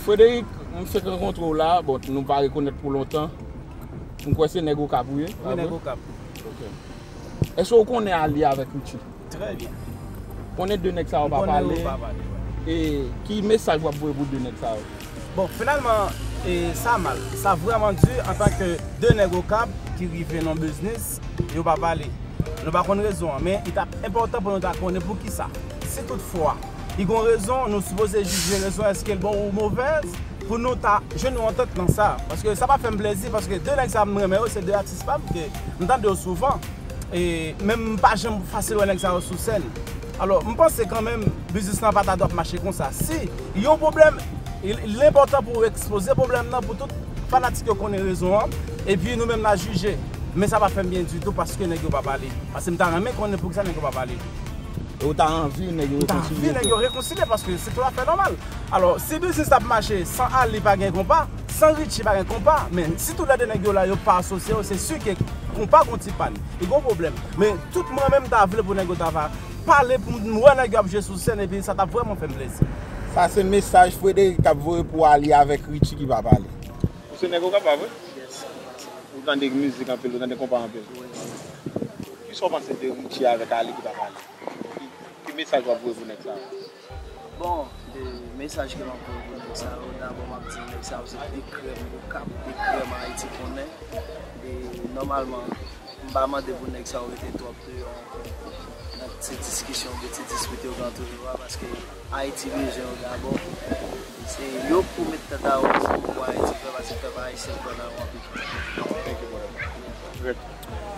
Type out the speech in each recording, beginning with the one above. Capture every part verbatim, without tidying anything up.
Frederic, m fèk rankontre w la, bon, nou pa rekonèt pou lontan. M kwè se nèg Okap ou ye, pa vre? Wi, nèg Okap. Ok. Èske w konnen Ali avèk Richie? Trè byen. Konnen de nèg sa yo pa pale. E ki mesaj w ap voye pou de nèg sa yo? Bon, finalman, e, sa mal. Sa vrèman di antanke de nèg Okap ki rive nan biznis, yo pa pale. Nou pa konn rezon an, men li t ap enpòtan pou nou ta konnen poukisa. Si toutfwa li gon rezon, nou sipoze jije rezon, èske l bon ou movèz, pou nou ta jwenn yon antant nan sa. Paske sa pa fè m plezi, paske de nèg sa m renmen yo, se de atis pa m ke m tande yo souvan. E menm m pa janm fasil wè nèg sa yo sou sèn. Alò, m panse kanmenm biznis lan pa ta dwe ap mache konsa. Si yon pwoblèm, li, li enpòtan pou w ekspoze pwoblèm nan pou tout fanatik yo konnen rezon an, epi nou menm n a jije. Men sa pa fè m byen ditou paske nèg yo pa pale. Paske m ta renmen konnen poukisa nèg yo pa pale. E ou ta anvi nèg yo rekonsilye tou? M ta anvi nèg yo rekonsilye paske se tout afè nòmal. Alò, si biznis ap mache san Ali pa gen konpa, san Richie pa gen konpa, men si tou lè de nèg yo la yo pa asosye yo, se si ke konpa gon ti pàn, li gon pwoblèm. Men tout mwen menm ta vle pou nèg yo ta va pale pou m wè nèg yo ap jwe sou sèn epi sa t ap vrèman fè m plezi. Sa se mesaj Frederic t ap voye pou Ali avèk Richie ki pa pale. Ou se nèg Okap, pa vre? Ou tande mizik anpil, ou tande konpa anpil. Kisa w panse de Richie avèk Ali ki pa pale? Ki, ki mesaj w ap voye pou nèg sa yo? Bon, e, mesaj ke m ap voye pou nèg sa yo, dabò m ap di nèg sa yo se de krèm Okap, de krèm Ayiti konnen. E nòmalman, m pa mande pou nèg sa yo rete twòp deyò ankò nan ti diskisyon oubyen ti dispit yo gen ant yo a, paske Ayiti bezwen yo dabò. Se yo pou met tèt a yo ansanm pou Ayiti fè, paske pèp ayisyen kwè nan yo anpil. Thank you, brother.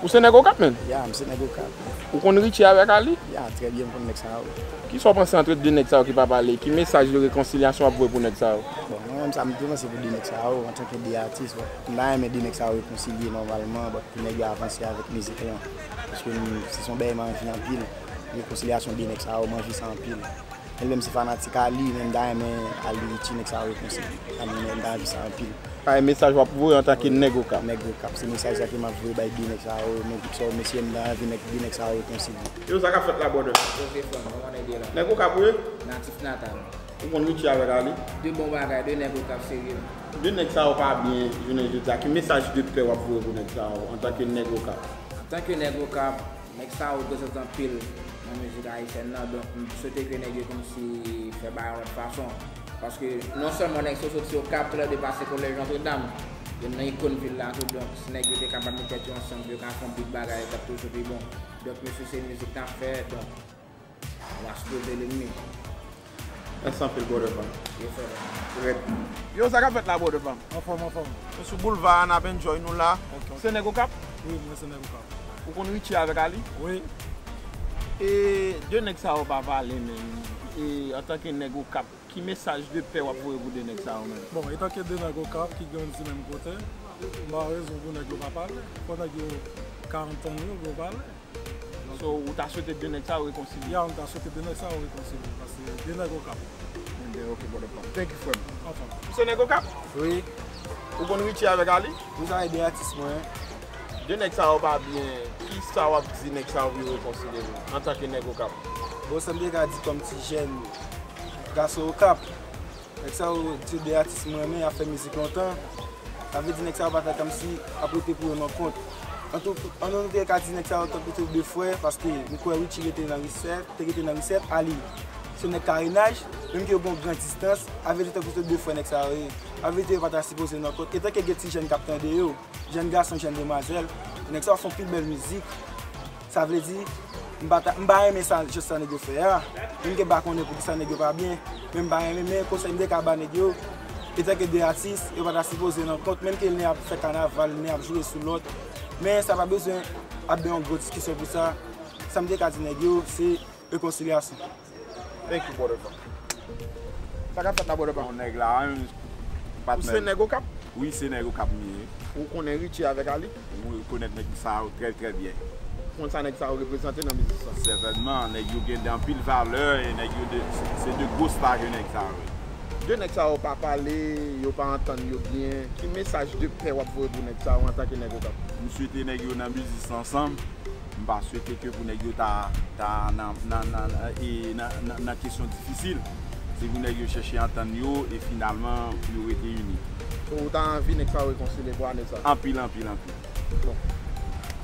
Ou se nèg Okap, menn? Ya, m se nèg Okap. Ou konn Richie avèk Ali? Ya, trè byen, m konn nèg sa yo. Kisa w panse antre de nèg sa yo ki pa pale? Ki mesaj de rekonsilyasyon w ap voye pou nèg sa yo? Bon, mwen menm, sa m te panse pou de nèg sa yo, antanke de atis, bon, m ta renmen de nèg sa yo rekonsilye nòmalman, bon, pou nèg yo avanse avèk mizik lan. Paske m, se yon bagay m anvi anpil. Rekonsilyasyon de nèg sa yo, m anvi sa anpil. Mwen menm se fanatik Ali, men m ta renmen Ali Richie nèg sa yo rekonsilye. Ali, men m ta anvi sa anpil. Sa e mesaj w ap voye antanke nèg Okap? Nèg Okap, se mesaj sa ke m ap voye bay de nèg sa yo, men kisa w mesye, m ta anvi nèg, de nèg sa yo rekonsilye. Yo, sa k ap fèt la, brother? Yo, se fòm, kòman nèg yo la? Nèg Okap ou ye? Natif natal. Ou konn Richie avèk Ali? De bon bagay, de nèg Okap serye. De nèg sa yo pa byen jounen jodi a, ki mesaj de pè w ap voye pou nèg sa yo antanke nèg Okap? Antanke nèg Okap, nèg sa yo reprezante anpil nan mizik ayisyèn nan, donk m swete ke nèg yo kòmsi fè bagay yon lòt fason. Paske non sèlman nèg sa yo soti Okap, tou lè de pase kolèj Notre Dame, yo nan ikòn vil la tou, donk si nèg yo te kapab met tèt yo ansanm pou yo ka fè yon big bagay, yo t ap toujou pi bon. Donk mesye, se mizik n ap fè, donk nou a sipoze lènmi. Mèsi anpil, brother pa m. Yes, sir. Rèd. Yo, sa k ap fèt la, brother pa m? Anfòm, anfòm. Nou sou boulva a, n ap enjoy nou la. Ok, ok. Se nèg Okap? Wi, mwen se nèg Okap. Ou konn Richie avèk Ali? Wi. E de nèg sa yo pa pale, menm. E antanke nèg Okap, ki mesaj de pè w ap voye pou de nèg sa yo, menm? Bon, etanke de nèg Okap ki grandi menm kote, m pa wè rezon pou nèg yo pa pale. Fò nèg yo karant tan yo, yo pale. So, ou ta swete de nèg sa yo rekonsilye? Ya, m ta swete de nèg sa yo rekonsilye, paske de nèg Okap. Ok, brother pa m. Thank you, frè m. Anfòm. Ou se nèg Okap? Wi. Ou konn Richie avèk Ali? Wi, sa e de atis mwen. De nèg sa yo pa byen, kisa w ap di nèg sa yo pou yo rekonsilye yo, antanke nèg Okap? Bon, sa m te ka di kòm ti jèn gason Okap, nèg sa yo se de atis mwen renmen, y ap fè mizik lontan. Sa vle di nèg sa yo pa ta kòmsi ap rete pou yo nan kont. Antou, an nou te ka di nèg sa yo tankou se de frè, paske m kwè Richie rete nan Risèt, te rete nan Risèt, Ali se nèg Karenaj, menm ke yo gen yon gran distans, sa vle di tankou se de frè nèg sa yo ye. Sa vle di yo pa ta sipoze nan kont. Etanke gen ti jèn k ap tande yo, jèn gason, jèn demwazèl, nèg sa yo fè yon pi bèl mizik. Sa vle di, m pa ta, m pa renmen sa, jès sa nèg yo fè a. Menm ke m pa konnen poukisa nèg yo pa byen, men m pa renmen, men konsèy m te ka ba nèg yo, etanke de atis, yo pa ta sipoze nan kont, menm ke youn ap fè kanaval, youn ap joure sou lòt, men sa pa bezwen ap gen yon gwo diskisyon pou sa. Sa m te ka di nèg yo, se rekonsilyasyon. Thank you, brother pa m. Sa k ap fèt la, brother pa m? Bon, nèg la, hein, patnè. Ou se nèg Okap? Wi, se nèg Okap m ye. Ou konnen Richie avèk Ali? Wi, m konèt nèg sa yo trè, trè byen. Ou konn sa nèg sa yo reprezante nan mizik sa? Sètènman, nèg yo gen de anpil valè, e nèg yo de, se de gwo sta ke nèg sa yo ye. De nèg sa yo pa pale, yo pa antann yo byen. Ki mesaj de pè w ap voye pou nèg sa yo antanke nèg Okap? M swete nèg yo nan biznis ansanm. M pa swete ke pou nèg yo ta, ta nan, nan, nan, nan, e nan, nan, nan kesyon difisil. Se pou nèg yo chèche antann yo e finalman pou yo rete ini. So, ou ta anvi nèg sa yo rekonsilye pou ane sa? Anpil, anpil, anpil. Bon.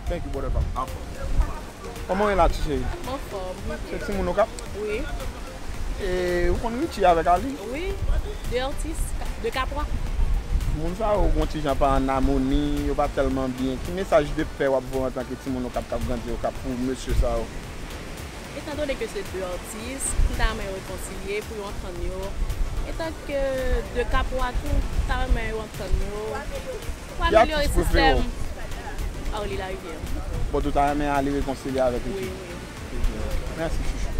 Thank you, brother Pam. Anfòm. Kòman w ye la, ti cheri? Anfòm. Se timoun Okap? Wi. E ou konn Richie avèk Ali? Wi. De artis, de Kapwa. Moun sa yo gon ti jan pa an amoni, yo pa tèlman byen. Ki mesaj de pè w ap voye antanke timoun Okap k ap grandi Okap pou mesye sa yo? Etandone ke se de atis, m ta renmen yo rekonsilye pou yo antann yo. Etanke de Kapwa tou, m ta renmen yo antann yo pou amelyore sistèm. Arly Larivière. Bon, ou ta renmen Ali rekonsilye avèk Richie? Wi, wi. Mèsi, chouchou.